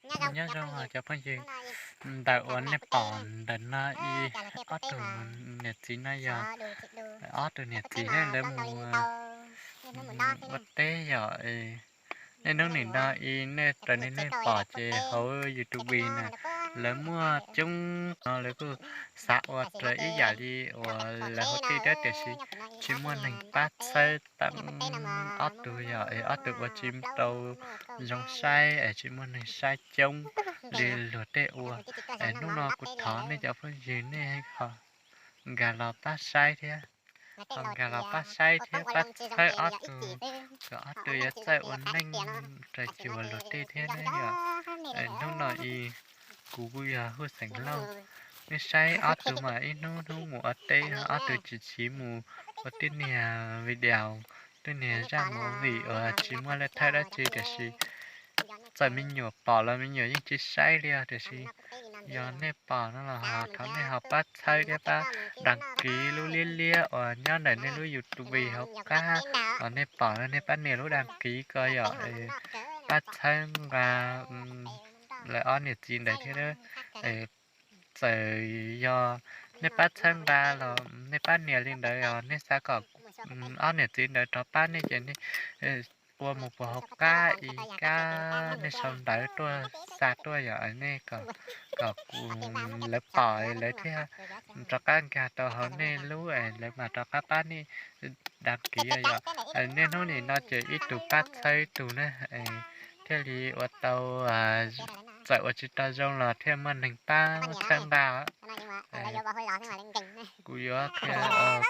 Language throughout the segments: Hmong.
Nyob zoo cov phooj ywg, ntawm uas nej pom ntawm no ib ob tug niam txiv no yog ob tug niam txiv ne, lawv mus ua teb yom. Nej hnub nim no ib nej raws li nej pom ces hauv YouTube na, lawv muaj coob no lawv kuj xav ua raws ib yam li uas lawv hauv tij thiab tiam sis tsis muaj neeg pab txhawb. Ob tug yog ob tug ua tsis tau zoo saib es tsis muaj neeg saib coob li luag tej ua. Es hnub no kuv thov nej cov phooj ywg nej ho nkag los pab saib thiab, ho nkag los pab saib thiab pab txhawb ob tug kom ob tug yuav txawj ua neej raws cuag luag tej thiab ne yom. Hnub no ib kuv kuj yog Huj Xeem Lauj, nej saib ob tug mas ib hnub hnub mus ua teb, ob tug tsis tsiv mus ua tej niag video, tej niag zaj movie uas tsis muaj leej twg dab tsi tiam sis txawm me nyuam pom los me nyuam yeej tsis saib li os tiam sis yog nej pom no los thov nej ho pab txhawb thiab pab đăng ký lub liab liab uas nyob ntawm nej lub YouTube hauv qab uas nej pom no, nej pab nias lub đăng ký ko yom, pab txhawb nqa lawv ob niam txiv ntawd thiab. Txawm yog nej pab txhawb nqa los nej pab nias li ntawd os, nej xav kom ob niam txiv ntawd rov pab nej ces nej ua mus puas hauv qab ib kab, nej sau ntawv tuaj xa tuaj yom, nej kom lawv pom lawv thiaj rov qab nkag tau hauv nej lub es lawv mam rov qab pab nej đăng ký yom. Nej hnub nim no ces ib tug pab txhawb ib tug na, thiaj li ua tau, txawm ua tsis tau zoo los thiaj muaj neeg pab txhawb nqa. Kuv yuav qhia,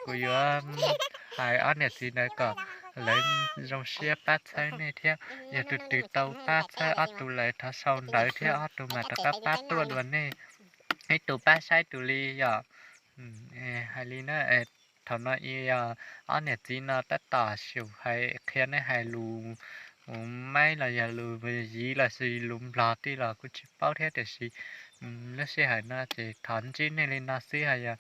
kuv yuav hais ob niam txiv ntawd kom lawv zoo siab pab txhawb nej thiab. Yog tus twg tau pab txhawb ob tug lawm thov sau ntawv thiab ob tug mas rov qab pab tuaj dua nej. Ib tug pab saib tus li yom. Hais li na, thaum no ib ob niam txiv no tab tom xyaum hais qhia nej hais lus maib los yog lus yiv los sis lus nplog tij los kuj tsis paub thiab tiam sis lub sij hawm no ces thov ntsib nej li no xwb. Ho yog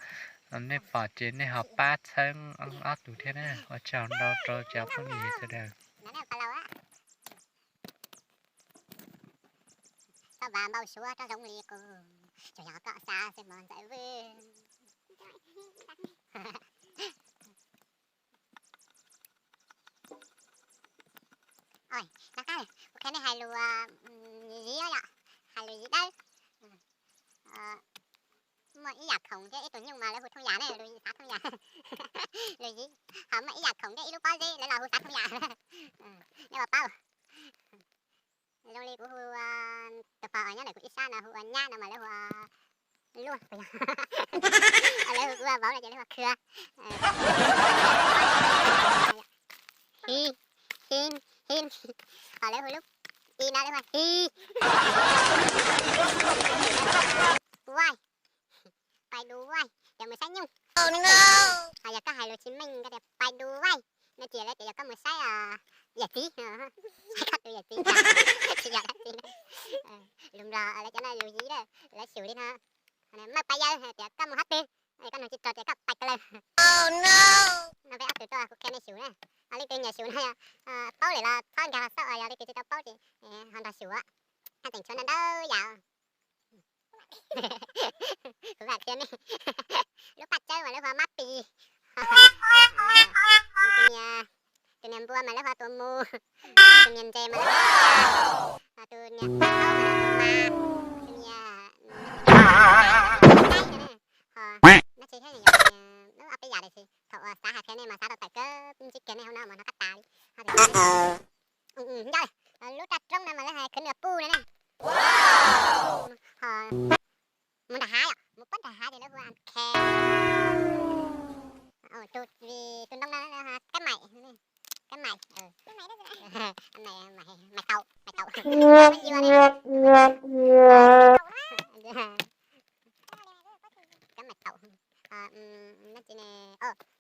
nej pom ces nej ho pab txhawb ob tug thiab na. Ua tsaug ntau rau cov phooj ywg sawv daws. Koj vas npau suav rau zoo li kuv, tsuas yog koj xav xwb mos ntxawm vwj. Oj, no qab kuv qhia nej hais lus yiv yom, hais lus yiv dawb. Muaj ib yam khoom thiab ib tug nyuj mas lawv hu thooj yam ne, lus yiv xav thooj yam. Lus yiv, ho muaj ib yam khoom thiab ib lub pob zeb lawv los hu xav thooj yam. Nej ua paub. Zoo li kuv hu tus pog uas nyob ntawm kuv ib sab no hu ua nyab no mas lawv hu ua luaj, lawv hu kuv ua vauv no ces lawv hu ua khwv. Hi, hi, hi, ho lawv hu lub i no lawv hu ua hi. Wai, pais du wai, yog mus saib nyuj. Ho yog koj hais lus tsis meej koj tias pais du wai no ces lawv tias yog koj mus saib yawm txiv, saib koj tus yawm txiv, tsis yog dab tsi. Lus nplog lawv cov no lus yiv lawv xyum li no, maj pais yaw tias koj mus hov twg, koj nug tsis tau tias koj pais kawg lawm. No peb ob tug tuaj kuv qhia nej xyum na, leej twg nyiam xyum no paub lawm los txhob nkag los xauj, yog leej twg tsis tau paub ces ho nrog xyum, haj tseem tshuav ntau ntau yam. Kuv vam qhia nej, lub paj tsawb mas lawv hu ua mab pis, tus niag npua mas lawv hu ua tus mus, tus niag ntses mas lawv hu ua tus niag, tus niag, ho dab tsi thiab, ob peb yam tiam sis thaum uas xav hais qhia nej mas xav tau tawm kawg, ntsib kiag nej hauv no mas hnov qab tas li. Ncauj, lub raj roob no mas lawv hais khwv nws puj no ne. Ho mus nram hav yom, mus pab nram hav ces lawv hu ua an khe. Tus, tus ntoo no lawv hu ua kab maim, kab maim, mais taum, mais taum, kab mais taum.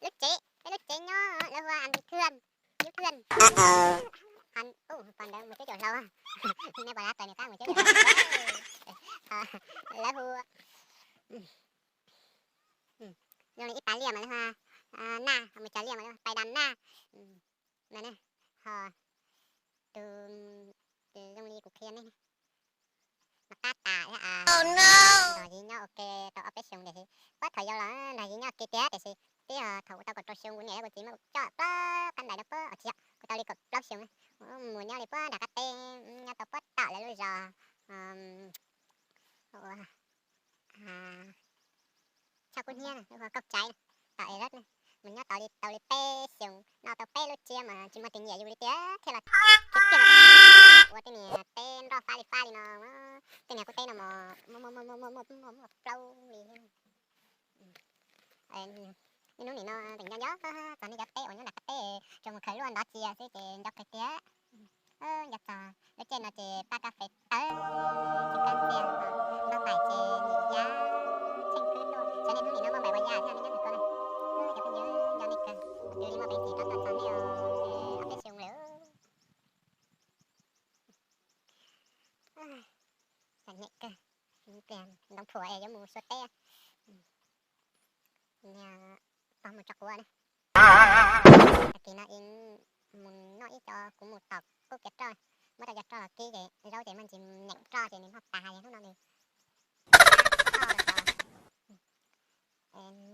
Lub tsev, peb lub tsev nyob lawv hu ua an thwj. Yub thwj. Pog ntawd mus cuab caum hlau, nej pom dab tawm nws qab mus cuab caum hlau. Lawv hu, zoo li ib pas liaj mas lawv hu naj, mus cog liaj mas lawv hu pais das naj. Ho tus, zoo li kuv qhia nej, tab tas thiab. Nrog yig nyob ua ke tau ob peb xyoos tiam sis puag thaum yau los nrog yig nyob ua ke tiag tiam sis twb yog thaum kuv tau kaum rau xyoo kuv niam thiab kuv txiv muab kuv coj plaws qab ntais rau puag, tsis yog, kuv tau li kaum plaub xyoo, mus nyob li puag nram qab teb, nyob tau puag tom lawv lub zos Tshaj Kub Hnyiab, lub Kaub Tsaiv, tom Iraq, mus nyob tau li, tau li peb xyoos, noj tau peb lub tsiab mas tsis muaj tus nyiam yus li tiag thiaj los khiav kiag los ua tej niag teb nroj fab li fab li no, tej niag qub teb no mas muaj muaj muaj muaj muaj muaj plaub li. Niaj hnub nim no tseem nco nco txog nej cov teb uas nyob nram qab teb, tsuas mus khaws luaj ntov txias xwb ces nco kawg tiag. Nco txog lub caij no ces paj kas fes tawv, tsis kab ntxiag, npaj npaim ces nim ya, tsheej khwb tuaj, xyov niaj hnub nim no npaj npaim ua yam thiab nej nyob nws ko na. Cov phooj ywg, nco nej kawg, tus li muaj peev xwm rov tuaj txog nej os, ob peb xyoo lawm. Txom nyem kawg, ntoo phuam es yuav mus xua teb, niag pog mus tso quav na. Tag kis no mus noj ib co, kuv mus tom qub kiav roj, muab rau cov roj los kib ces zaub ces muaj ntsis nyeem roj ces nws noj tas es hnub no nws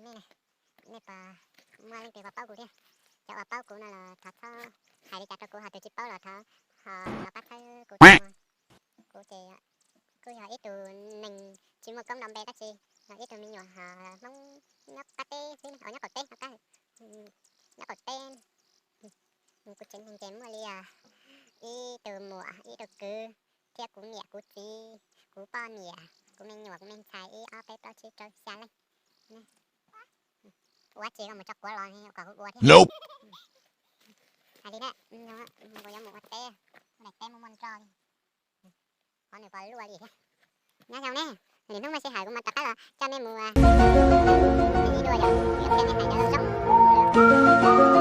nej, nej puas muaj leej twg puas paub kuv thiab? Cov uas paub kuv no los thov txhob hais li cas rau kuv, ho tus tsis paub los thov ho los pab txhawb kuv. Kuv ces kuj yog ib tug neeg tsis muaj koob nto npe dab tsi, yog ib tug me nyuam Hmoob nyob qab teb xwb, nyob qaum teb, nyob qaum teb. Kuv tsev neeg ces muaj li ib tug muam, ib tug kwv, thiab kuv niam kuv txiv, kuv poj niam, kuv me nyuam kuv me ntxhais ib ob peb plaub tsib rau xya leej. Ua tsis koj mus tso quav los kom kuv ua thiab. Hais li na, kuv yuav mus ua teb, ua daim teb muaj muaj nroj li. Qhov nws pos luaj li thiab. Nyob zoo ne, lwm hnub muaj sij hawm kuv mam rov qab los coj nej mus ib dua yom, qhia nej hais cov zoo.